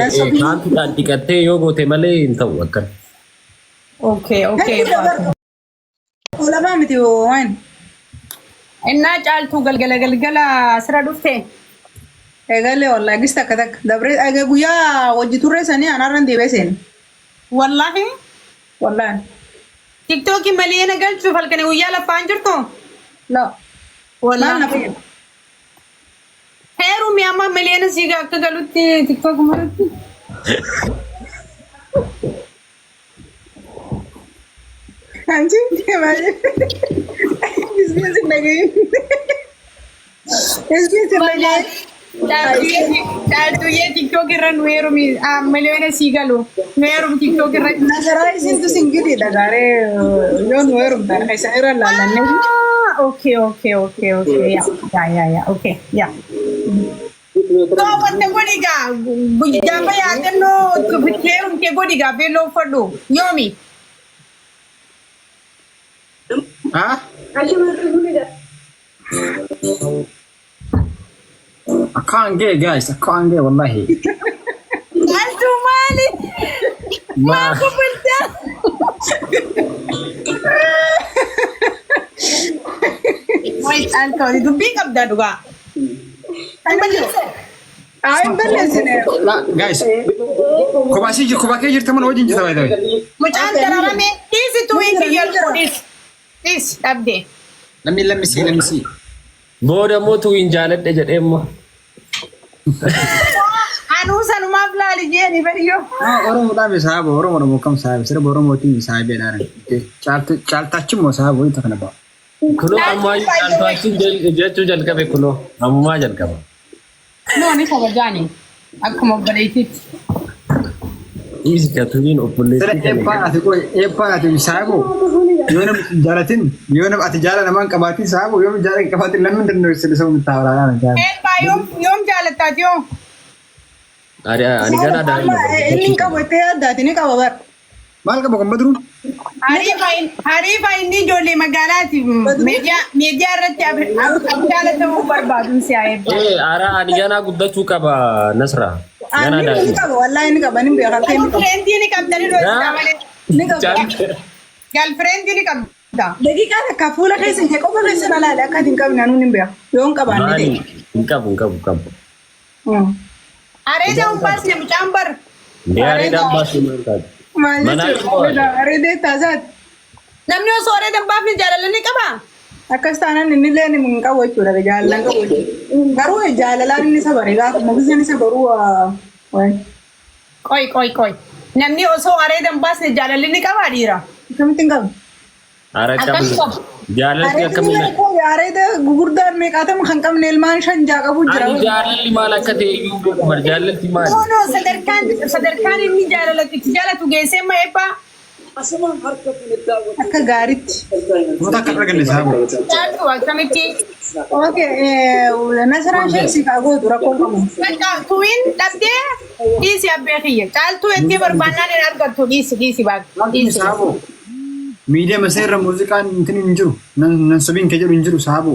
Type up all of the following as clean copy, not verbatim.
Nan sobiin. Kaantuudhaan dhiqattee yoo goote malee hin ta'u akkan. Okay, okay. Hedduu dabarta. Olafaa miti waan. Innaa caaltuu galgala galgala sira dhufte. Eegalee wallahi gis takka takka. Dabree egaa guyyaa wajji turre sanii anaarran deebi'ee seene. Wallahi. Wallahi. Tiktookii malee na galchuuf halkanii guyyaa laffaan jirtu. La. Maal na Wallahi. fayyada? Heerumi amma miliyoona sii akka galutti tiktook maratti. Anchi maal? Miskiin sin dhagahin. Miskiin sin dhagahin. Caaltuyyee tiktook irra nu heerumi miliyoona sii galu. Nu heerumi tiktook irra. Nasaraa isintu singiliidha gaaree yoo nu heerumtan isa irra laallannee. Ah, okay, okay, okay, okay. Yeah, yeah, yeah, yeah. Okay, yeah. So, wanta godhi gaa gaafa yaadannoo heerumtee godhi gaa beelloo uffadhu yoomi. Huh? I can't get it, guys. I can't get it, wallahi. Maaltu maali? Maal kofaltaa? Wayi caaltuu dubbii qabdaa dhugaa. Haa hin balleessine. La, guys. Kophaa sii jiru, kophaa kee jirta mana wajjin jirta by the way. Mucaan dararame dhiisi tuwii kiyya dhiisi. Dhiisi dhabdee. Let me see, let me see. Booda immoo tuwiin jaaladhe jedhee immoo. Anuu sanumaaf laali jeeni bariyyoo. Ah, Oromoodhaaf saaba, Oromoodha moo kam saaba? Sirba Oromootiin saabeedhaan. Caaltaachi immoo saaba wayita kana ba'a. Kunoo ammaa caaltaachi jechuu jalqabe kunoo ammumaa jalqaba. No, ni kabajaani. Akkuma obboleettiitti. Dhiisi ka tuwiin Sira obboleettii kana. eebbaan ati qoy eebbaan ati saabo yoo nama hin jaalatin yoo nama ati jaala namaan qabaatin saabo yoo jaala hin qabaatin lammi danda'u sirri sababa itti haaraadhaan jaala. Eebbaa yoom yoom jaalattaati yoo? Ani ganaa daa'ima. Inni hin qabu itti yaaddaati ni qaba bara. Maal qaba kan badruun? Hariifa inni ijoollee magaalaati. Miidiyaa irratti abdaalatamuu barbaadu si haa eebba. Ee ara ani ganaa guddachuu qaba Nasra. Ganaa Inni ni daa'ima. qaba wallahi ni qaba ni beeka akka inni qabu. Girlfriendii ni qabdani dhoosita malee. Ni qaba. Girlfriendii ni qabda. Daqiiqaa takka fuula keessa hin qofa keessa na laale akka ati hin qabne anuun hin beeku. Yoo hin qabaanne Maali? ta'e. Hin qabu hin qabu hin qabu. Areeda hin baasne mucaan bar. Ndee areedaan baasuu maal taate? Maal Manaa jechuudha? Areeda taasaati. Namni osoo areeda hin baafne jaalala ni qabaa? Akkas taanaan inni illee hin qabu jechuudha. Jaalalaan qabu jechuudha. Garuu jaalalaan inni isa bare gaafa mukiseen isa baruu wayi. Qoy qoy qoy. Namni osoo areeda hin baasne jaalalli ni qabaa dhiira? Akkamitti hin qabu? Ara Akkam qabu. qabu? Jaalalli akkamiin? Areeda gugurdaan meeqaatama kan qabne ilmaan shan jaa qabu jira. Ani jaalalli maal akka ta'e iyyuu beeku bar jaalalli maali? No no sadarkaan sadarkaan inni jaalala itti jaalatu geessee ma eebbaa? Akka gaariitti. Wanta akka arganne saabo. Caaltu akkamitti? Okay, Nasraan sheeksiif haa gootu rakkoon qabu. Bakka tuwiin dhabdee dhiisi abbee kiyya. Caaltuu ettee barbaannaan hin argattu dhiisi dhiisi baaka. Dhiisi. Saabo. Miidiyaa maseerra muuziqaan intin hin jiru. Nan sobiin kee jedhu hin jiru saabo.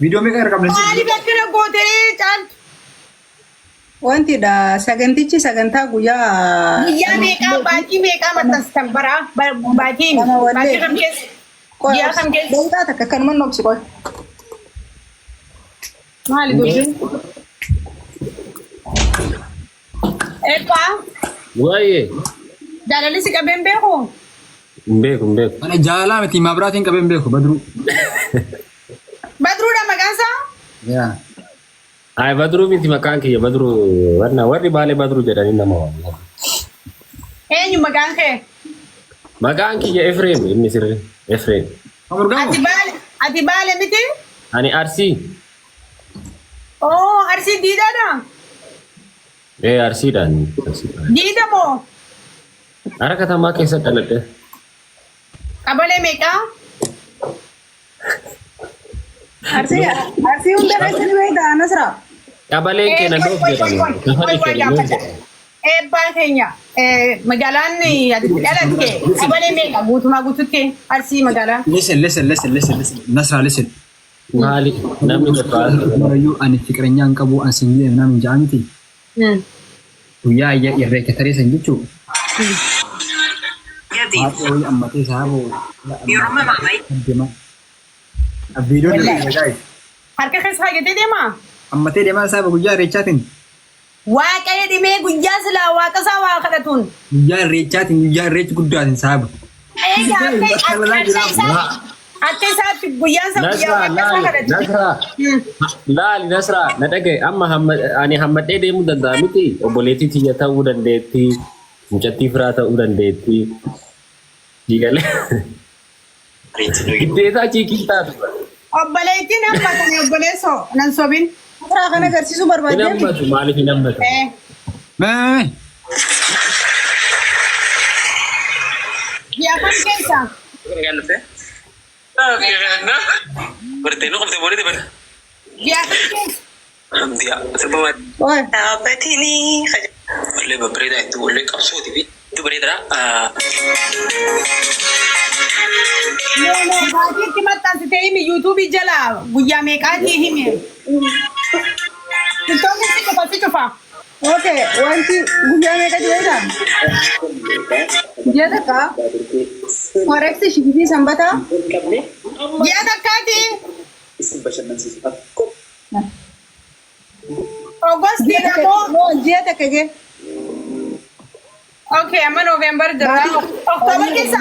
Viidiyoo meeqa irra qabna? Maaliif akkana gootee caaltu? Wanti dha sagantichi sagantaa guyyaa Guyyaa meeqaa baatii meeqaa maxxansitan baraa baatii Lama wallee. baatii kam keessa? Ji'a kam keessa? Daqiiqaa takka akkanuma nobsi qoy. Maali dubbiin? Eebbaa Waayee. jaalalli si qabeen beeku? Hin beeku hin beeku. Ani jaalalaa miti mabraatiin qabee hin beeku badruu. Badruudha maqaan isaa? Yaa. Ay Badruu miti maqaan kiyya Badruu wanna warri baalee Badruu jedhanii nama waamu. Eenyu maqaan kee? Maqaan kiyya Efreem inni sirri Efreem. Amurgaamu. Ati baale ati baale miti? Ani Arsii. Oo Arsii diidaadha? Ee Arsiidhaan. Arsiidhaan. Diida moo? Ara katamaa keessa dhaladhe. Qabalee meeqaa? Arsii arsii hunda keessa ni beektaa Nasraa? Qabaleen keenya loof jedhama. Safarri keenya loof jedhama. Eebbaa keenya magaalaan ati dhalatte qabalee meeqa guutumaa guututti Arsii magaalaa? Listen, listen, listen, listen, listen. Nasraa listen. Maali namni tokko Marayyuu ani fiqireenyaa hin qabu an sin jedhe namni ja'a miti. Guyyaa irreecha taree san jechuun. Haadha wayii ammatee saaboo. Deema. Viidiyoon Wallahi. dalagaa. Harka keessa haagatee deemaa? Ammatee deemaa saaba guyyaa irreechaatiin. Waaqayyo dhimee guyyaa silaa waaqa isaa waa kadhatuun. Guyyaa irreechaatiin guyyaa irreechi guddaatiin saaba. Egaa akka isaatti guyyaan isaa guyyaa Nasraa waaqa isaa laali kadhatu. Nasraa laali Nasraa na dhagaye amma ani hammadhee deemuu danda'a miti, obboleettii tiyya ta'uu dandeetti, mucattii firaa ta'uu dandeetti. Diigalee giddeetaa chiikii taatu. Obboleettiin hammatanii obboleessoo nan sobin. Nasraa kan agarsiisuu Hin barbaadde. hammatu, maaliif hin hammatu? Eh. Mee. Ji'a kam keessa? Ji'a kam keessa? Oye. Wallee babbareedaa hedduu, wallee qabsooti fi hedduu bareedaadha. No, no, baatiitti maxxansitee himi, yuutuubii jala guyyaa meeqaatii himi. TikTokiin si cufa, si cufa. Okay, wanti guyyaa meeqa jireedha? Ji'a takka. Forex shikitii sanbataa. Ji'a takkaati. Isin bashannansiisu akka Oogostii moo? No, ji'a takka gee. Okay, amma Noovembar jira. Oktoobar keessa.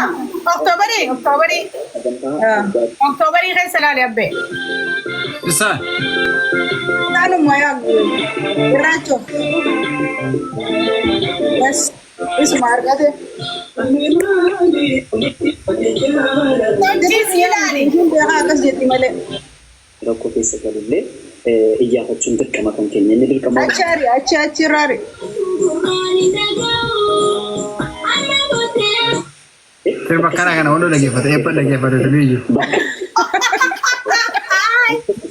Oktoobarii, Oktoobarii. Oktoobarii keessa laali abbee. Isa. Kanuma yaa irraachuuf. Bas isuma argate. Sochii si ilaali. Ishiin beekaa akkas jetti malee. Rakkoo keessa galullee iyyaafachuun dirqama kan keenya inni dirqama. Achi ari, achi achi irra ari. Sirba kana kana wandoo dhaggeeffate, eebba dhaggeeffate tuni jiru.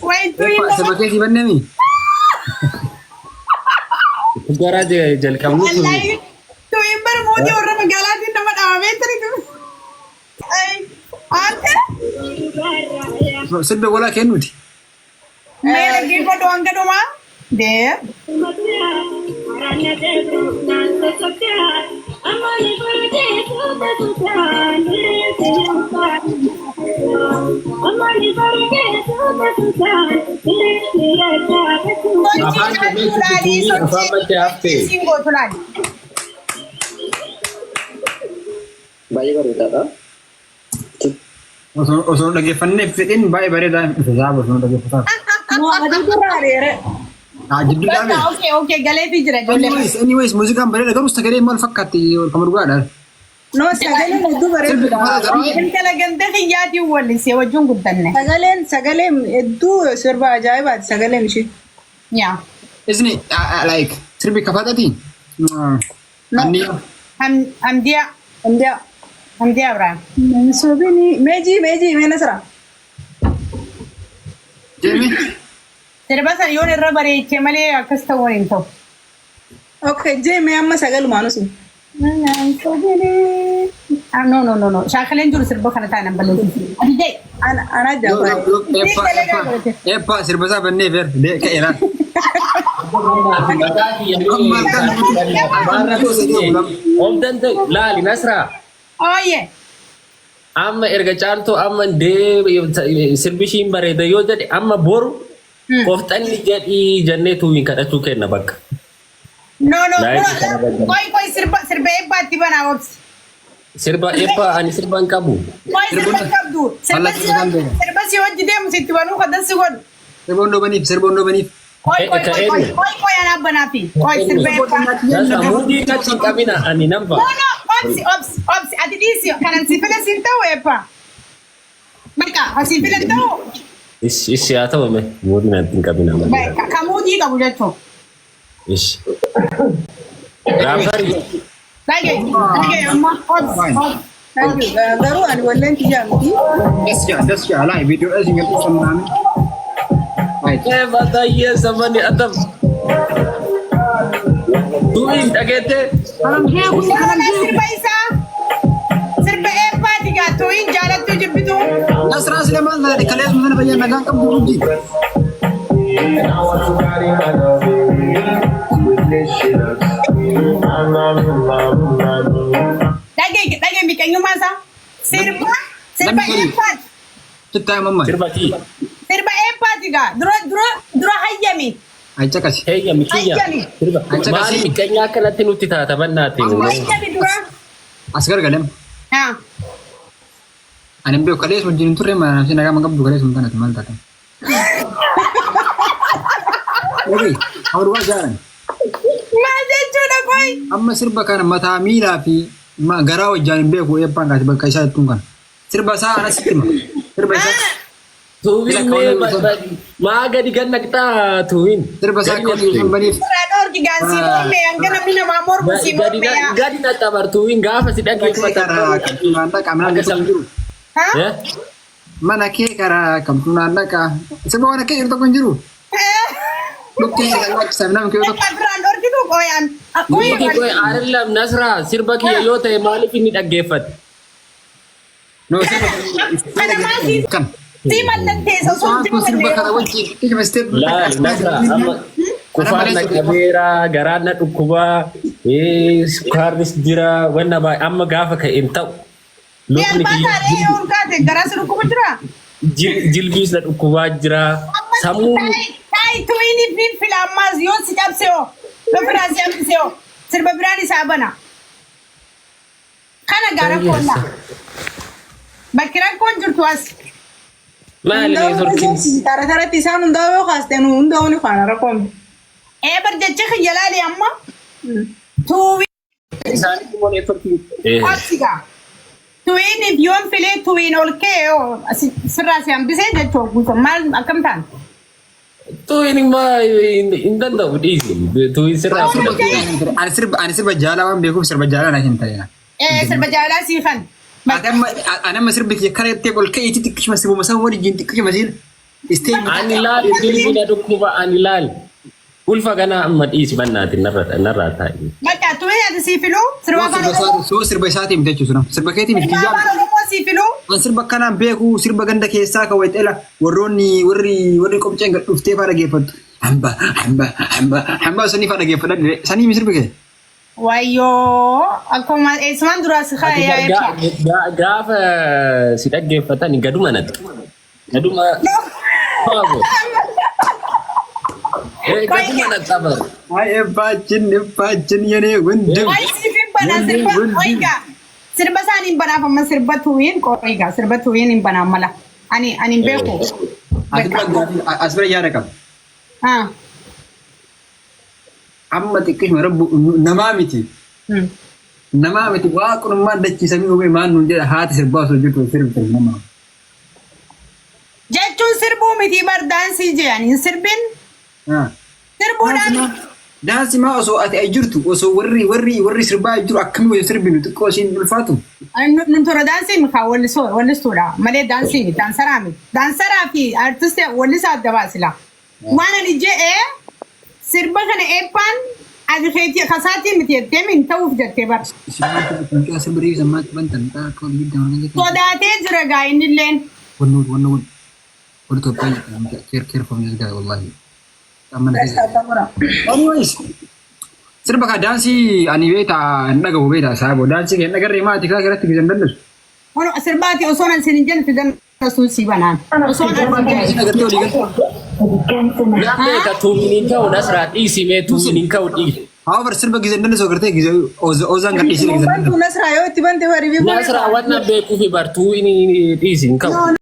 Wayituu Eebba hin sirba keessi banneemi. Gara jalqabnu sun Wallahi tuyin bar mootii warra magaalaatiin nama dhaabamee ture. Ay, ante Sirba walaa kennuuti. Mee dhaggeeffadhu hanga dhumaa. Dee. Afaan qilleensatti afaan maddee haftee. Siin gootu laali. Baay'ee bareedaadha. Osoo dhaggeeffanneef fedhiin baay'ee bareedaa dhufe saaba osoo dhaggeeffataaf. No, adii irra ari'eere. Haa jidduu Bakka dhaabee. okay, galeetii jira ijoollee. Anyways, muuziqaan bareeda garuu sagalee maal fakkaatti kama dhugaadha. No, sagaleen hedduu Sirbi bareedudha. kafala jara. Intala ganda kiyyaatiin wallisee wajjin guddanne. Sagaleen sagaleen hedduu sirba ajaa'ibaati sagaleen ishee. Yaa. Isni like sirbi kafatati. Anni Hamdiyaa. Hamdiyaa. Hamdiyaa Ibrahim. Sobini meejii meejii mee Nasra. Jeemi. Sirba sana yoon irra bareechee malee akkas ta'uu hin ta'u. Okay, jee mee amma sagalumaan usu. Ah, no, no, no, no. Shaakaleen jiru sirba kana taanaan balleessu. Ati jee. Ana ana jaafa. Eebba eebba eebba sirba isaa bannee feer ka'e laal. Mataa kiyya laali Nasraa. Ooyye. Amma erga Caaltuu amma dee sirbi ishiin bareeda yoo jedhe, amma boru qofxanni jedhii jennee tuuyin kadhachuu kenna bakka. No, no. Laayikii kana bagana. Qoy, qoy, sirba sirba eebbaatti banaa obsi. Sirba eebbaa ani sirba hin qabu. Qoy, sirba hin qabdu. Sirba Mallaqni si isaan beekan. sirba si hojii deemu sitti banuu kan si godhu. Sirba hundoo baniif, sirba hundoo baniif. Qoy, qoy, Ka qoy, qoy, eenyu? qoy, qoy, anaa banaafi. Qoy, sirba eebbaa. Nasraa, mudii natti hin qabina, ani nan ba'a. No, no, obsi, obsi, obsi. Ati dhiisi. Kanan si file siin ta'u eebba. Bakka asii file ta'u. Ishi ishi haa ta'u, mee mudii natti hin qabina malee. Bakka kamuudii qabu jechuudha. Ishi. Raafari. Dhagee, dhagee amma obsi, obsi. Thank you. Garuu ani walleen kiyyaa miti. Das jaa das jaa laay viidiyoo isin galchuu sammaame. Right. Eh batayyee sabani adam. Tuuyin dhageette. Kana sirba isaa sirba eebbaati gaa tuyin jaalattuu jibbituu. Nasraa Suleemaan sana kalees mana fayyaa nagaan qabdu hojii. Dhagee dhagee miqeenyummaa isaa. Sirba sirba Namni eebbaati. Sittaa mamma. Sirba kii. Sirba eebbaati gaa. Dura dura dura hayyami. Ay caqasi. Heeyyami kiyya. Hayyami. Sirba. Acha Maali kasi. miqeenyaa akkanatti nutti taata bannaate. Hayyami dura. As gargalem. Haa. Ani hin beeku kalees wajjin hin turre mana namsi nagaa qabdu kalees hin tanate maal taatan. Dhagee hawwa jaaran. Maal jechuudha qoy? Amma sirba kana mataa miilaa fi garaa wajjaan hin beeku eebbaan kaati bakka isaa jettuun kana. Sirba isaa anas sitti hima. Sirba isaa Tuubiin mee maa gadi gannaqxaa tuubiin. Sirba isaa akka walii hin baniif. Suuraa dhoorki gaan sii morme hanga namni namaa mormu sii morme yaa. Gadi naqxabar tuubiin gaafa si Mana kee dhaggeeffatan. karaa kamtu naan dhaqa mana kee hin jiru. Haa? Mana kee karaa kamtu naan dhaqa. Sirba mana kee jiru tokko hin jiru. Dhukkee isa lakkisan namni kee tokko. Bakka biraan dhoorkitu qoyaan. Miti qoy አይደለም ነስራ sirba kiyya yoo ta'e maaliif inni dhaggeeffate? No sirba Kana maal sii kan. sii mallatteessa osoo Waan kun sirba kana wajjin xiqqima step. Laal Nasra amma qufaan na qabeera garaan na dhukkubaa sukkaarris jira wanna baay'ee amma gaafa ka'e hin ta'u. Lukni Albaa kiyya taaree yoo ol kaate garaa si dhukkubu jira. Jilbiis na dhukkubaa jira. Sammuun Taayi tuwini fi fila ammaas yoo si cabse hoo yoo firaa si hambise hoo sirba biraan isaa bana. Kana gara kolla. Bakki rakkoon jirtu as. Maali neetworkiin? Tara taratti isaan hundaa'u yoo kaaste nu hundaa'u ni faana rakkoon. Ee bar jecha kiyya laali amma. Tuwii Isaanitti immoo neetworkiin. obsigaa. Tuwiiniif yoon filee tuwiin ol ka'e hoo sirraa si hambisee jechuu guutuu maal akkam ta'an? Tuwiin immoo hin danda'u dhiisi. Tuwiin sirraa fudhatu. Ani sirba jaalaa waan beekuuf sirba jaalaa na hin ta'ina. Ee sirba jaalalaa sii kan. Ati amma ani amma sirbi kiyya kara itti ol ka'eeti xiqqishuma sirbuma san wajjin xiqqishuma siin step. Ani laal jilbi na dhukkuba ani laal. Ulfa ganaa amma dhiisi bannaati narraa taa'i. Bakka tuwiin ati sii filuu sirba afaan Oromoo. Soo sirba isaatii miti jechuudha. Sirba keetii miti Sirba kiyyaa. afaan Oromoo sii filuu. An sirba akkanaan beeku sirba ganda keessaa kan wayxela warroonni warri qomceen gad dhuftee faa dhageeffattu. Hamba hamba hamba hamba sanii faa dhageeffadha sanii mi sirbi kee. Wayyoo akkuma eessumaan duraa si Ati ka'e yaa ibsa. Gaafa si dhaggeeffatan gaduma natti. Gaduma. Faabo. Gaduma natti abar. Ay ebbaachin ebbaachin yenee wandem. Wayi siif hin banaa sirba oiga sirba isaan hin banaaf amma sirba tuwiin oiga sirba tuwiin hin banaa mala ani hin beeku. Ati bira gaafii as bira yaada qaba. Ah. Amma xiqqishuma rabbu namaa miti. Namaa miti waaqnummaan dachiisamii uumee maan nuun jedha haati sirbaa osoo jirtu sirbitan namaa. Jechuun sirbuu miti bar daansii jedhan hin sirbin sirbuudhaan. Daansi maa osoo ati ay jirtu osoo warri sirbaa jiru akkamii wajjin sirbinu xiqqoo isiin ulfaatu. Nun toora daansii mika wallistuudha malee daansii miti daansaraa miti daansaraa fi artistii wallisaa adda baasila. Waan ani je'ee sirba kana eebbaan ati keetii kasaatii miti jettee min ta'uuf jettee bar. Isin sirba riibsa maatti bantan akka walii giddaa Sodaatee jira gaa innilleen. Wannu wannu wannu warri Itoophiyaa care care for this guy wallahi. Amma na keessa. Anyways, sirba ka daansii ani beektaa hin dhagahu beektaa saabo daansii kee hin dhagarree maati kilaasii irratti gizan dandeessu. Hono sirbaati osoo nan sin hin jenne fidan sun si banaan. Osoo nan sin Isin agartee olii galte. Yaa beeka tuumiin hin ka'u Nasraa dhiisi mee tuumiin hin ka'u dhiisi. However, sirba gizan dandeessu agartee gize ozaan gadhiisee gizan Bantu dandeessu. Nasraa yoo itti bante bari Nasraa wanna beekuufi bar tuumiin dhiisi hin ka'u.